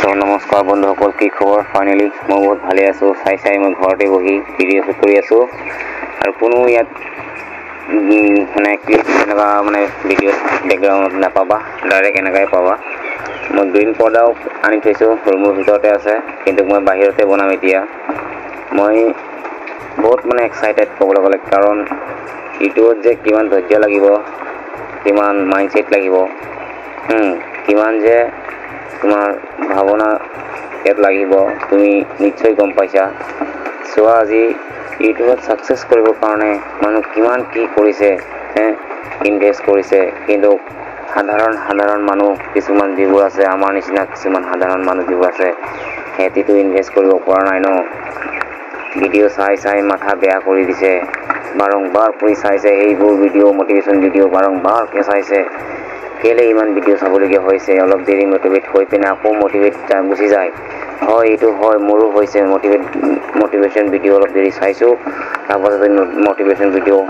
নমস্কাৰ বন্ধুসকল, কি খবৰ? ফাইনেলি মই বহুত ভালে আছোঁ। চাই চাই মই ঘৰতে বহি ভিডিঅ' শ্বুট কৰি আছোঁ আৰু কোনো ইয়াত মানে ক্লিপ এনেকুৱা মানে ভিডিঅ' বেকগ্ৰাউণ্ডত নাপাবা, ডাইৰেক্ট এনেকুৱাই পাবা। মই গ্ৰীণ পৰ্দাও আনি থৈছোঁ, ৰুমৰ ভিতৰতে আছে, কিন্তু মই বাহিৰতে বনাম এতিয়া। মই বহুত মানে এক্সাইটেড ক'বলৈ গ'লে, কাৰণ ইউটিউবত যে কিমান ধৈৰ্য লাগিব, কিমান মাইণ্ডছেট লাগিব, কিমান যে তোমাৰ ভাৱনা ইয়াত লাগিব, তুমি নিশ্চয় গম পাইছা। চোৱা, আজি ইউটিউবত ছাকচেছ কৰিবৰ কাৰণে মানুহ কিমান কি কৰিছে, ইনভেষ্ট কৰিছে, কিন্তু সাধাৰণ সাধাৰণ মানুহ কিছুমান যিবোৰ আছে, আমাৰ নিচিনা কিছুমান সাধাৰণ মানুহ যিবোৰ আছে, সিহঁতিতো ইনভেষ্ট কৰিব পৰা নাই ন। ভিডিঅ' চাই চাই মাথা বেয়া কৰি দিছে, বাৰম্বাৰ কৰি চাইছে সেইবোৰ ভিডিঅ', মটিভেশ্যন ভিডিঅ' বাৰম্বাৰকৈ চাইছে। কেলৈ ইমান ভিডিঅ' চাবলগীয়া হৈছে? অলপ দেৰি মটিভেট হৈ পিনে আকৌ মটিভেট গুচি যায়। হয়, এইটো হয়, মোৰো হৈছে। মটিভেশ্যন ভিডিঅ' অলপ দেৰি চাইছোঁ, তাৰপাছতে মটিভেশ্যন ভিডিঅ',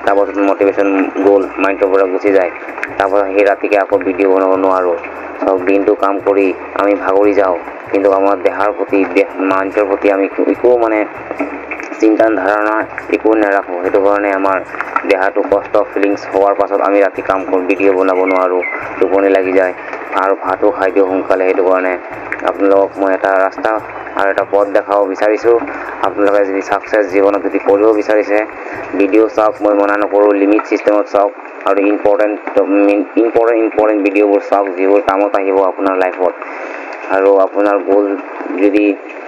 তাৰপাছত মটিভেশ্যন গ'ল, মাইণ্ডৰ পৰা গুচি যায়। তাৰপাছত সেই ৰাতিকে আকৌ ভিডিঅ' বনাব নোৱাৰোঁ। চব দিনটো কাম কৰি আমি ভাগৰি যাওঁ, কিন্তু আমাৰ দেহাৰ প্ৰতি, দেহ মাইণ্ডৰ প্ৰতি আমি একো মানে চিন্তা ধাৰণা একো নাৰাখোঁ। সেইটো কাৰণে আমাৰ দেহাটো কষ্ট ফিলিংছ হোৱাৰ পাছত আমি ৰাতি কাম কৰোঁ, ভিডিঅ' বনাব নোৱাৰোঁ, টোপনি লাগি যায় আৰু ভাতো খাই দিওঁ সোনকালে। সেইটো কাৰণে আপোনালোকক মই এটা ৰাস্তা আৰু এটা পথ দেখাব বিচাৰিছোঁ। আপোনালোকে যদি ছাকচেছ জীৱনত যদি কৰিব বিচাৰিছে, ভিডিঅ' চাওক, মই মনা নকৰোঁ, লিমিট ছিষ্টেমত চাওক আৰু ইম্পৰ্টেণ্ট ইম্পৰ্টেণ্ট ইম্পৰ্টেণ্ট ভিডিঅ'বোৰ চাওক, যিবোৰ কামত আহিব আপোনাৰ লাইফত। আৰু আপোনাৰ গ'ল যদি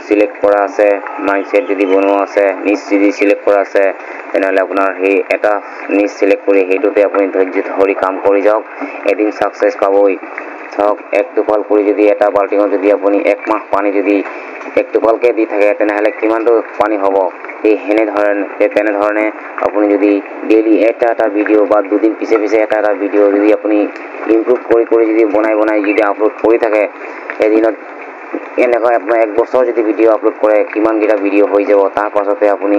চিলেক্ট কৰা আছে, মাইণ্ডছেট যদি বনোৱা আছে, নিচ যদি চিলেক্ট কৰা আছে, তেনেহ'লে আপোনাৰ সেই এটা নিচ চিলেক্ট কৰি সেইটোতে আপুনি ধৈৰ্য ধৰি কাম কৰি যাওক, এদিন ছাকচেছ পাবই। চাওক, এক টোপাল কৰি যদি এটা বাল্টিঙত যদি আপুনি এক মাহ পানী যদি এক টোপালকৈ দি থাকে, তেনেহ'লে কিমানটো পানী হ'ব? সেই সেনেধৰণে তেনেধৰণে আপুনি যদি ডেইলি এটা এটা ভিডিঅ' বা দুদিন পিছে পিছে এটা এটা ভিডিঅ' যদি আপুনি ইমপ্ৰুভ কৰি কৰি যদি বনাই বনাই যদি আপলোড কৰি থাকে, এদিনত এনেকুৱা আপোনাৰ এক বছৰ যদি ভিডিঅ' আপলোড কৰে, কিমানকেইটা ভিডিঅ' হৈ যাব, তাৰ পাছতে আপুনি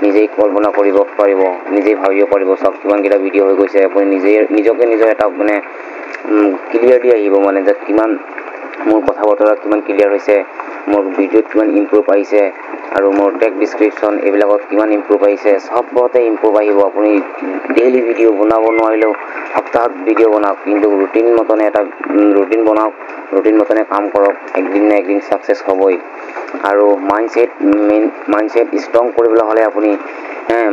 নিজেই কল্পনা কৰিব পাৰিব, নিজেই ভাবিব পাৰিব। চাওক, কিমানকেইটা ভিডিঅ' হৈ গৈছে, আপুনি নিজেই নিজকে নিজৰ এটা মানে ক্লিয়াৰলি আহিব, মানে যে কিমান মোৰ কথা বতৰা কিমান ক্লিয়াৰ হৈছে, মোৰ ভিডিঅ'ত কিমান ইমপ্ৰুভ আহিছে আৰু মোৰ টেক ডিছক্ৰিপশ্যন এইবিলাকত কিমান ইমপ্ৰুভ আহিছে, চবতে ইমপ্ৰুভ আহিব। আপুনি ডেইলি ভিডিঅ' বনাব নোৱাৰিলেও সপ্তাহত ভিডিঅ' বনাওক, কিন্তু ৰুটিন মতনে এটা ৰুটিন বনাওক, ৰুটিন মতনে কাম কৰক, একদিন নে একদিন ছাকচেছ হ'বই। আৰু মাইণ্ডছেট মেইন, মাইণ্ডছেট ষ্ট্ৰং কৰিবলৈ হ'লে আপুনি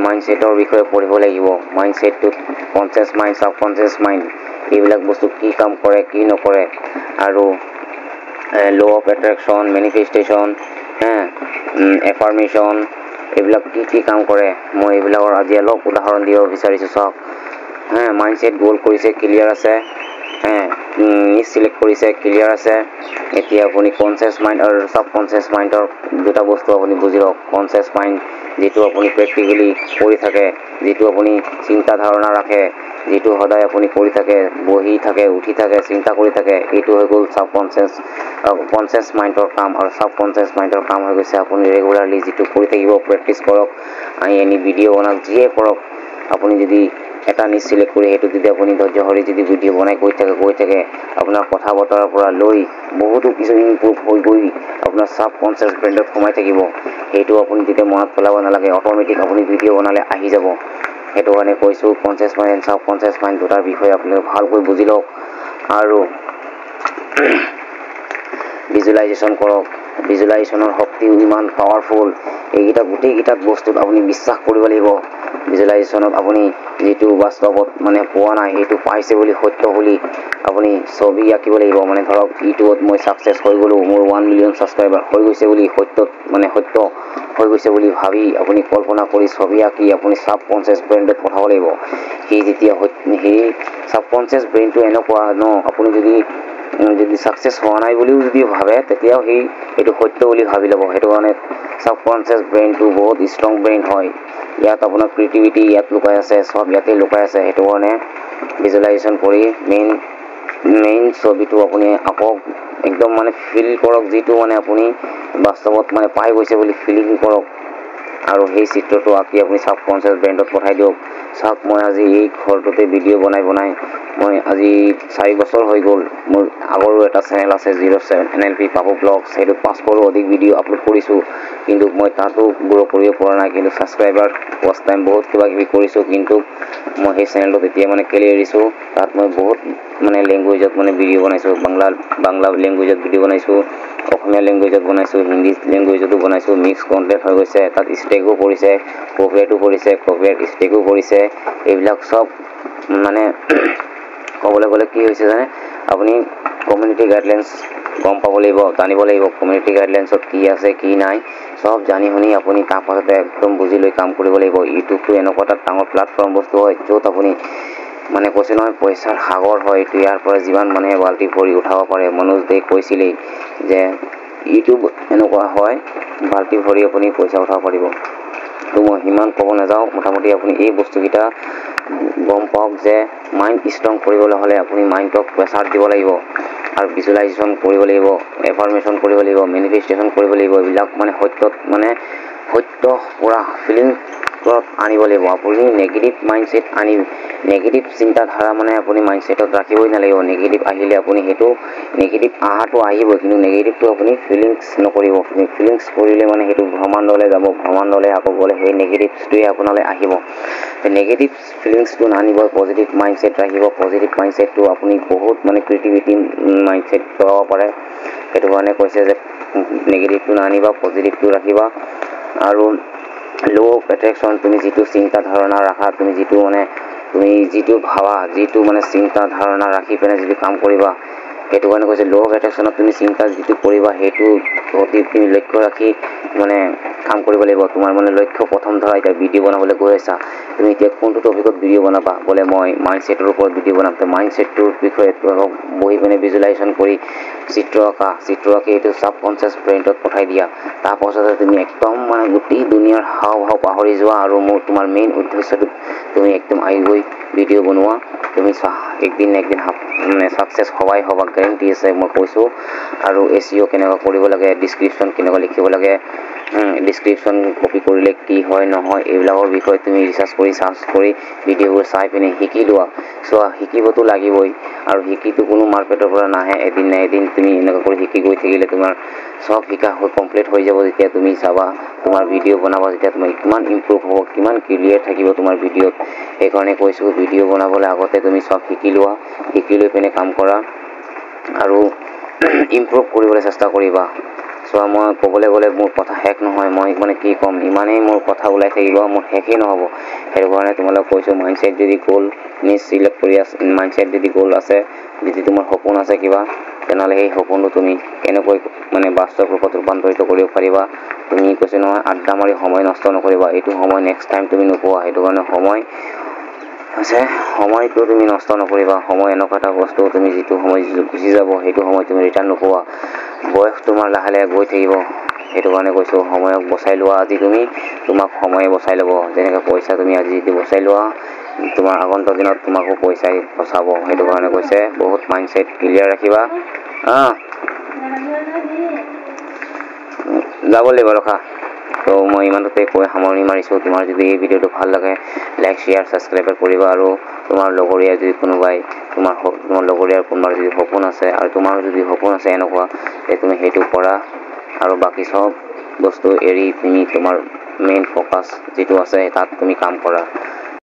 মাইণ্ডছেটৰ বিষয়ে পঢ়িব লাগিব। মাইণ্ডছেটটোত কনচিয়াছ মাইণ্ড, ছাবকনচিয়াছ মাইণ্ড, এইবিলাক বস্তু কি কাম কৰে কি নকৰে, আৰু ল' অফ এট্ৰেকশ্যন, মেনিফেষ্টেশ্যন, এফাৰ্মেশ্যন, এইবিলাক কি কি কাম কৰে, মই এইবিলাকৰ আজি অলপ উদাহৰণ দিব বিচাৰিছোঁ। চাওক, মাইণ্ডছেট গ'ল কৰিছে, ক্লিয়াৰ আছে, নিচ চিলেক্ট কৰিছে, ক্লিয়াৰ আছে। এতিয়া আপুনি কনচিয়াছ মাইণ্ড আৰু ছাবকনচিয়াছ মাইণ্ডৰ দুটা বস্তু আপুনি বুজি লওক। কনচিয়াছ মাইণ্ড যিটো আপুনি প্ৰেক্টিকেলি কৰি থাকে, যিটো আপুনি চিন্তা ধাৰণা ৰাখে, যিটো সদায় আপুনি কৰি থাকে, বহি থাকে, উঠি থাকে, চিন্তা কৰি থাকে, এইটো হৈ গ'ল ছাবকনচিয়াছ কনচিয়াছ মাইণ্ডৰ কাম। আৰু ছাবকনচিয়াছ মাইণ্ডৰ কাম হৈ গৈছে আপুনি ৰেগুলাৰলি যিটো কৰি থাকিব, প্ৰেক্টিছ কৰক, এনি ভিডিঅ' বনাওক, যিয়ে কৰক, আপুনি যদি এটা নিচ চিলেক্ট কৰি সেইটো যদি আপুনি ধৈৰ্য ধৰি যদি ভিডিঅ' বনাই গৈ থাকে গৈ থাকে, আপোনাৰ কথা বতৰাৰ পৰা লৈ বহুতো কিছু ইমপ্ৰুভ হৈ গৈ আপোনাৰ ছাবকনচিয়াছ ব্ৰেইনত সোমাই থাকিব। সেইটো আপুনি তেতিয়া মনত পেলাব নালাগে, অট'মেটিক আপুনি ভিডিঅ' বনালে আহি যাব। সেইটো কাৰণে কৈছোঁ, conscious mind and subconscious mind দুটাৰ বিষয়ে আপুনি ভালকৈ বুজি লওক আৰু ভিজুৱেলাইজেশ্যন কৰক। ভিজুৱেলাইজেশ্যনৰ শক্তিও ইমান পাৱাৰফুল। এইকেইটা গোটেইকেইটা বস্তুত আপুনি বিশ্বাস কৰিব লাগিব। ভিজুৱেলাইজেশ্যনত আপুনি যিটো বাস্তৱত মানে পোৱা নাই, সেইটো পাইছে বুলি, সত্য বুলি আপুনি ছবি আঁকিব লাগিব। মানে ধৰক, ইউটিউবত মই ছাকচেছ হৈ গ'লোঁ, মোৰ 1 মিলিয়ন ছাবস্ক্ৰাইবাৰ হৈ গৈছে বুলি, সত্যত মানে সত্য হৈ গৈছে বুলি ভাবি আপুনি কল্পনা কৰি ছবি আঁকি আপুনি ছাবকনচিয়াছ ব্ৰেইনটোত পঠাব লাগিব। সি যেতিয়া সেই ছাবকনচিয়াছ ব্ৰেইনটো এনেকুৱা ন, আপুনি যদি যদি ছাকচেছ হোৱা নাই বুলিও যদি ভাবে, তেতিয়াও সি এইটো সত্য বুলি ভাবি ল'ব। সেইটো কাৰণে ছাবকনচিয়াছ ব্ৰেইনটো বহুত ষ্ট্ৰং ব্ৰেইন হয়। ইয়াত আপোনাৰ ক্ৰিয়েটিভিটি ইয়াত লুকাই আছে, চব ইয়াতে লুকাই আছে। সেইটো কাৰণে ভিজুৱেলাইজেশ্যন কৰি মেইন মেইন ছবিটো আপুনি আকৌ একদম মানে ফিল কৰক, যিটো মানে আপুনি বাস্তৱত মানে পাই গৈছে বুলি ফিলিং কৰক আৰু সেই চিত্ৰটো আঁকি আপুনি ছাবকনচিয়াছ ব্ৰেইনত পঠাই দিয়ক। চাওক, মই আজি এই ঘৰটোতে ভিডিঅ' বনাই বনাই মই আজি 4 বছৰ হৈ গ'ল। মোৰ আগৰো এটা চেনেল আছে 07 NLP Papu blog, সেইটোত 500ৰো অধিক ভিডিঅ' আপলোড কৰিছোঁ, কিন্তু মই তাতো গ্ৰ' কৰিব পৰা নাই। কিন্তু ছাবস্ক্ৰাইবাৰ, ৱাচ টাইম বহুত কিবা কিবি কৰিছোঁ, কিন্তু মই সেই চেনেলটোত এতিয়া মানে কেলৈ এৰিছোঁ, তাত মই বহুত মানে লেংগুৱেজত মানে ভিডিঅ' বনাইছোঁ, বাংলা বাংলা লেংগুৱেজত ভিডিঅ' বনাইছোঁ, অসমীয়া লেংগুৱেজত বনাইছোঁ, হিন্দী লেংগুৱেজতো বনাইছোঁ, মিক্স কণ্টেণ্ট হৈ গৈছে। তাত ষ্ট্ৰাইকো পৰিছে, কপিৰাইটো পৰিছে, কপিৰাইট ষ্ট্ৰাইকো পৰিছে। এইবিলাক চব মানে ক'বলৈ গ'লে কি হৈছে জানে, আপুনি কমিউনিটি গাইডলাইনছ গম পাব লাগিব, জানিব লাগিব কমিউনিটি গাইডলাইনছত কি আছে কি নাই, চব জানি শুনি আপুনি তাৰ পাছতে একদম বুজি লৈ কাম কৰিব লাগিব। ইউটিউবটো এনেকুৱা এটা ডাঙৰ প্লেটফৰ্ম বস্তু হয়, য'ত আপুনি মানে কৈছে নহয় পইচাৰ সাগৰ হয় এইটো। ইয়াৰ পৰা যিমান মানুহে বাল্টি ভৰি উঠাব পাৰে। মনোজ দে কৈছিলেই যে ইউটিউব এনেকুৱা হয়, বাল্টি ভৰি আপুনি পইচা উঠাব পাৰিব। তো মই সিমান ক'ব নাযাওঁ, মোটামুটি আপুনি এই বস্তুকেইটা গম পাওক যে মাইণ্ড ষ্ট্ৰং কৰিবলৈ হ'লে আপুনি মাইণ্ডক প্ৰেছাৰ দিব লাগিব আৰু ভিজুৱেলাইজেশ্যন কৰিব লাগিব, এফাৰ্মেশ্যন কৰিব লাগিব, মেনিফেষ্টেশ্যন কৰিব লাগিব। এইবিলাক মানে সত্যত মানে সত্য পূৰা ফিলিংছত আনিব লাগিব। আপুনি নেগেটিভ মাইণ্ডছেট আনি নেগেটিভ চিন্তাধাৰা মানে আপুনি মাইণ্ডছেটত ৰাখিবই নালাগিব। নেগেটিভ আহিলে আপুনি সেইটো নেগেটিভ অহাটো আহিবই, কিন্তু নেগেটিভটো আপুনি ফিলিংছ নকৰিব। ফিলিংছ কৰিলে মানে সেইটো ব্ৰহ্মাণ্ডলৈ যাব, ব্ৰহ্মাণ্ডলৈ আকৌ গ'লে সেই নেগেটিভটোৱে আপোনালৈ আহিব। নেগেটিভ ফিলিংছটো নানিব, পজিটিভ মাইণ্ডছেট ৰাখিব। পজিটিভ মাইণ্ডছেটটো আপুনি বহুত মানে ক্ৰিয়েটিভিটি মাইণ্ডছেট লগাব পাৰে। সেইটো কাৰণে কৈছে যে নেগেটিভটো নানিবা, পজিটিভটো ৰাখিবা। আৰু ল' অফ এট্ৰেকশ্যন, তুমি যিটো চিন্তা ধাৰণা ৰাখা, তুমি যিটো মানে তুমি যিটো ভাবা, যিটো মানে চিন্তা ধাৰণা ৰাখি পিনে যিটো কাম কৰিবা, সেইটো কাৰণে কৈছে ল' অফ এট্ৰেকশ্যনত তুমি চিন্তা যিটো কৰিবা সেইটো অতি তুমি লক্ষ্য ৰাখি মানে কাম কৰিব লাগিব। তোমাৰ মানে লক্ষ্য প্ৰথম ধৰা এতিয়া ভিডিঅ' বনাবলৈ গৈ আছা, তুমি এতিয়া কোনটো টপিকত ভিডিঅ' বনাবা, বোলে মই মাইণ্ডছেটৰ ওপৰত ভিডিঅ' বনাম, তো মাইণ্ডছেটটোৰ বিষয়ে অলপ বহি পিনে ভিজুৱেলাইজেশ্যন কৰি চিত্ৰ আঁকা, চিত্ৰ আঁকি এইটো ছাবকনচিয়াছ ব্ৰেইনটোত পঠাই দিয়া। তাৰপাছতে তুমি একদম মানে গোটেই দুনিয়াৰ হাও ভাও পাহৰি যোৱা আৰু মোৰ তোমাৰ মেইন উদ্দেশ্যটোত তুমি একদম আহি গৈ ভিডিঅ' বনোৱা। তুমি একদিন না একদিন মানে ছাকচেছ হবাই হ'বা, গেৰেণ্টি আছে, মই কৈছোঁ। আৰু SEO কেনেকুৱা কৰিব লাগে, ডিছক্ৰিপশ্যন কেনেকুৱা লিখিব লাগে, ডিছক্ৰিপশ্যন কপি কৰিলে কি হয় নহয়, এইবিলাকৰ বিষয়ে তুমি ৰিচাৰ্চ কৰি চাৰ্চ কৰি ভিডিঅ'বোৰ চাই পিনে শিকি লোৱা। চোৱা, শিকিবতো লাগিবই, আৰু শিকিতো কোনো মাৰ্কেটৰ পৰা নাহে। এদিন না এদিন তুমি এনেকুৱা কৰি শিকি গৈ থাকিলে তোমাৰ চব শিকা হৈ কমপ্লিট হৈ যাব। যেতিয়া তুমি চাবা তোমাৰ ভিডিঅ' বনাবা, যেতিয়া তোমাৰ কিমান ইম্প্ৰুভ হ'ব, কিমান ক্লিয়াৰ থাকিব তোমাৰ ভিডিঅ'ত। সেইকাৰণে কৈছোঁ ভিডিঅ' বনাবলৈ আগতে তুমি চব শিকি লোৱা, শিকি লৈ পিনে কাম কৰা আৰু ইম্প্ৰুভ কৰিবলৈ চেষ্টা কৰিবা। চোৱা, মই ক'বলৈ গ'লে মোৰ কথা শেষ নহয়, মই মানে কি ক'ম, ইমানেই মোৰ কথা ওলাই থাকিব, মোৰ শেষেই নহ'ব। সেইটো কাৰণে তোমালোক কৈছোঁ, মাইণ্ডছেট যদি গ'ল নিজ চিলেক্ট কৰি আছে, মাইণ্ডছেট যদি গ'ল আছে, যদি তোমাৰ সপোন আছে কিবা, তেনেহ'লে সেই সপোনটো তুমি কেনেকৈ মানে বাস্তৱ ৰূপত ৰূপান্তৰিত কৰিব পাৰিবা। তুমি কৈছোঁ নহয়, আড্ডা মাৰি সময় নষ্ট নকৰিবা। এইটো সময় নেক্সট টাইম তুমি নোপোৱা। সেইটো কাৰণে সময় হৈছে, সময়টো তুমি নষ্ট নকৰিবা। সময় এনেকুৱা এটা বস্তু, তুমি যিটো সময় গুচি যাব সেইটো সময় তুমি ৰিটাৰ্ণ নোপোৱা। বয়স তোমাৰ লাহে লাহে গৈ থাকিব। সেইটো কাৰণে কৈছোঁ সময়ক বচাই লোৱা আজি, তুমি তোমাক সময়ে বচাই ল'ব। যেনেকৈ পইচা তুমি আজি যদি বচাই লোৱা, তোমাৰ আগন্তুক দিনত তোমাকো পইচাই বচাব। সেইটো কাৰণে কৈছে বহুত মাইণ্ডছেট ক্লিয়াৰ ৰাখিবা। যাব লাগিব ৰখা। তো মই ইমানতে কৈ সামৰণি মাৰিছোঁ। তোমাৰ যদি এই ভিডিঅ'টো ভাল লাগে, লাইক, শ্বেয়াৰ, ছাবস্ক্ৰাইব কৰিবা। আৰু তোমাৰ লগৰীয়া যদি কোনোবাই তোমাৰ তোমাৰ লগৰীয়াৰ কোনোবাৰ যদি সপোন আছে আৰু তোমাৰো যদি সপোন আছে এনেকুৱা, তে তুমি সেইটো কৰা আৰু বাকী চব বস্তু এৰি তুমি তোমাৰ মেইন ফ'কাছ যিটো আছে তাত তুমি কাম কৰা।